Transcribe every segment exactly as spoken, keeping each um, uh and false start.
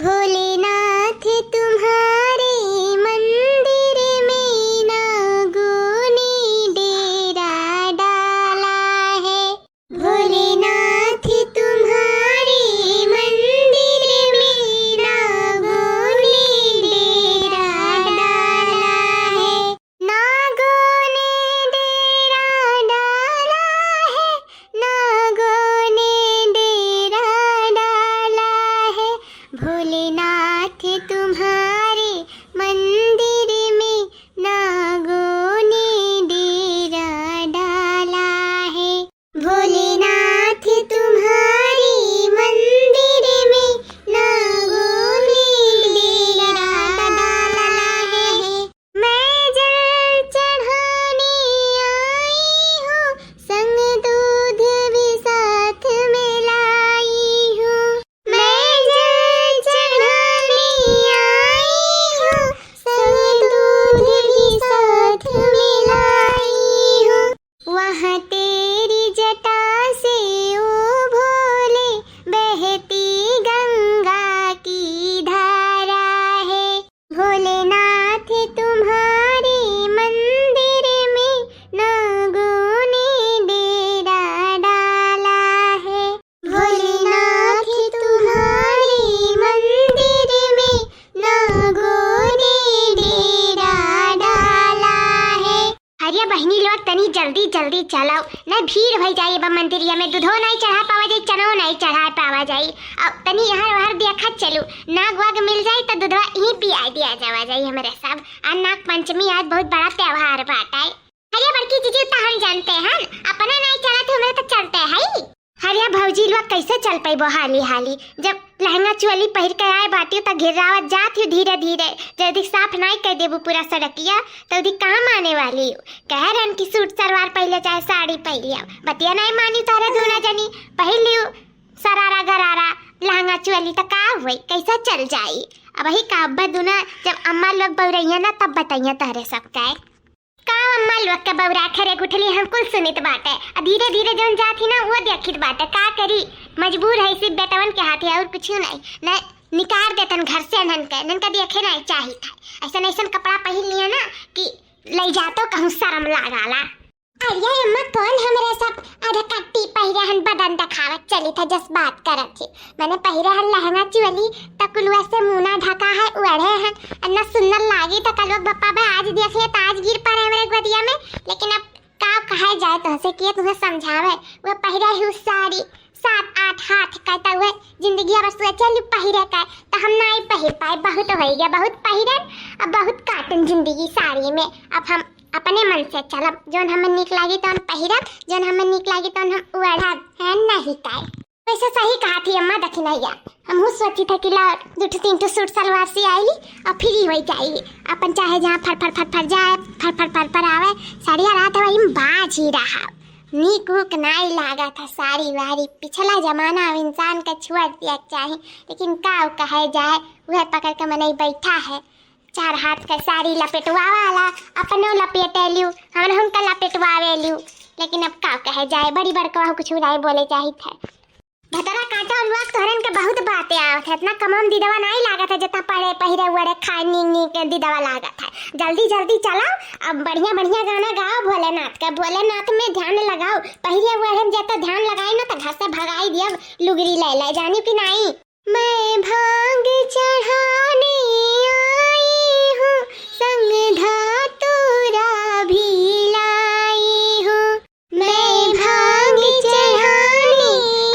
भोलेनाथ तुम्हारे मंदिर में नागों ने डेरा डाला है। भोलेनाथ तुम्हारे मंदिर में नागों ने डेरा डाला है। नागों ने डेरा डाला है, नागों ने डेरा डाला है। भोलेनाथ तुम्हारे मंदिर में नागों ने डेरा डाला है। भोलेनाथ तुम्हारे मंदिर में नागों ने डेरा डाला है। मैं जल चढ़ाने आई हूँ, संग दूध भी साथ में लाई हूँ। मैं जल चढ़ाने आई हूँ, संग दूध भी साथ में लाई हूँ। वहाँ तेरी जटा से, ओ भोले, बहती गंगा की धारा है। भोलेनाथ तुम्हारे मंदिर में नागों ने डेरा डाला है। भोलेनाथ तुम्हारे मंदिर में नागों ने डेरा डाला है। अरे बहिनी लोग, तनी जल्दी जल्दी चलो, नहीं भीड़ भई जाई बा मंदिरिया में, दूधो नहीं चढ़ा पावा जाई, चनो नहीं चढ़ा पावा जाई। अब तनी यहाँ वहाँ देखत चलू, नाग वाग मिल जाई तो दूधवा यहीं पिया दिया जावा जाई हमरे सब। आ नाग पंचमी आज बहुत बड़ा त्योहार बाटे। अरे बड़की जीजी, तो हम जानते हैं, अपना नहीं चलत हो, मैं तो चलते हैं। अरे भौजी लोग, कैसे चल पैबो हाली हाली, जब लहंगा चोली पहिर के आए बाटियो त घिर्रावत जात ही धीरे धीरे। जल्दी साफ नाई कर देबू पूरा सड़किया, तो उदी कहाँ माने वाली हो? कह रहन कि सूट सलवार पहले चाहे साड़ी पहले आओ, बतिया नहीं मानी तोहरे दूना जनी। पहन लियो सरारा गरारा लहंगा चोली, त का हुई, कैसा चल जाई? अब वही का अब्बा दूना, जब अम्मा लोग बउरैया ना, तब बतैया तोहरे सब के। का अम्मा लोग के बउरा खरे गुठली हम कुल सुनित बाटे। आ धीरे धीरे जौन जात ही ना, वो देखित बाटे। का करी, मजबूर है, सिर्फ बेटवन के हाथे, और कुछ नहीं। न निकार देतन घर से नन के, नन के देखे नहीं चाहित है। ऐसन ऐसन कपड़ा पहिर लिया ना कि लई जातो कहूँ शर्म लागाला। अरे अम्मा, कौन हमरे सब अधकट्टी पहिरे हन, बदन देखावत चली था, जस बात करत थी। मैंने पहिरे हन लहंगा चोली, त कुलुआ से मुंह ना ढका है, उड़े हन, अन्ना सुंदर लागी, त कलुआ बप्पा बे आज देख ले, त आज गिर पड़े हमरे गोदिया में। लेकिन अब का कहा जाए तोहसे, के तुम्हें समझावे, वह पहिरे ही साड़ी सात आठ हाथ का, त वह जिंदगी अब सोचे लू पहिरे का, त हम नाई पहिर पाए, बहुत हो गया, बहुत पहिरन, अब बहुत काटन जिंदगी साड़ी में। अब हम अपने मन से चलब, जौन हमें नीक लागी तौन पहिरब, जौन हमें नीक लागी तौन हम उड़ब, है नहीं काय। वैसे सही कहा थी अम्मा दखिनैया, हमहू सोची था कि ला दू ठो तीन ठो सूट सलवार सियाई ली और फ्री हो जाई, अपन चाहे जहाँ फर फर फर फर जाए, फर फर फर फर आवे। सड़िया रात वही में बाज ही रहा, नीक उक नाई लागा था साड़ी वाड़ी, पिछला जमाना अब इंसान का छोड़ दिया चाही, लेकिन का कहे जाए, वह पकड़ के मनई बैठा है। चार हाथ का साड़ी लपेटवा वाला, अपनो लपेटे लियो, हमन हमका लपेटवावे लियो। लेकिन अब का कहे जाए, बड़ी बड़का कुछ नहीं बोले चाहित है। भतरा काटा उलवा तोहरन के बहुत बातें आवत है, इतना कमम दिदवा नहीं लागत है, जितना पढ़े पहिरे उड़े खाए नीक नीक दिदवा लागत है। जल्दी जल्दी चलो, अब बढ़िया बढ़िया गाना गाओ भोलेनाथ का, भोलेनाथ में ध्यान लगाओ। पहिरे उड़े में जितना ध्यान लगाई ना तो घर से भगाई दिया लुगरी ले ले, जानी कि नहीं। मैं भांग चढ़ाने आई हूँ, संग धतूरा भी लाई हूँ। मैं भांग चढ़ाने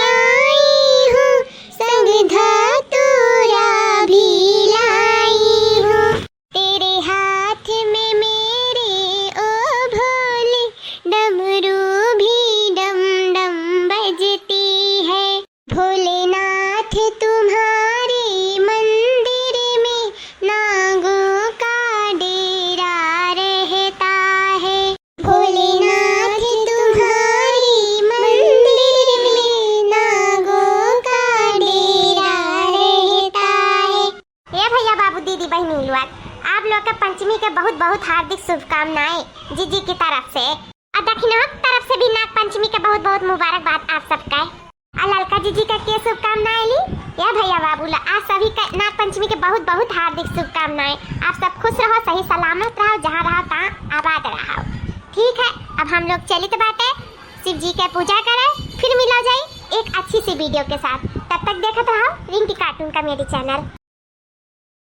आई हूँ, संग धतूरा भी लाई हूँ। तेरे हाथ में मेरे ओ भोले, डमरू भी डम डम बजती है। भोलेनाथ तुम्हारे मंदिर में नागों का डेरा रहता है। भोलेनाथ तुम्हारे मंदिर में नागों का डेरा रहता है। ए भैया बाबू दीदी बहिनी लोग, आप लोग के पंचमी के बहुत बहुत हार्दिक शुभकामनाएं जीजी की तरफ से। आ दखिनहा तरफ से भी नाग पंचमी के बहुत बहुत मुबारकबाद आप सबका। आ ललका जीजी का के शुभकामनाएं ली। या भैया बाबू ला, आज सभी का नाग लक्ष्मी के बहुत बहुत हार्दिक शुभकामनाएं। आप सब खुश रहो, सही सलामत रहो, जहाँ रहो तहाँ आबाद रहो। ठीक है, अब हम लोग चलित बाटे शिव जी के पूजा करे, फिर मिला जाई एक अच्छी सी वीडियो के साथ। तब तक देखत रहो रिंकी cartoon comedy channel।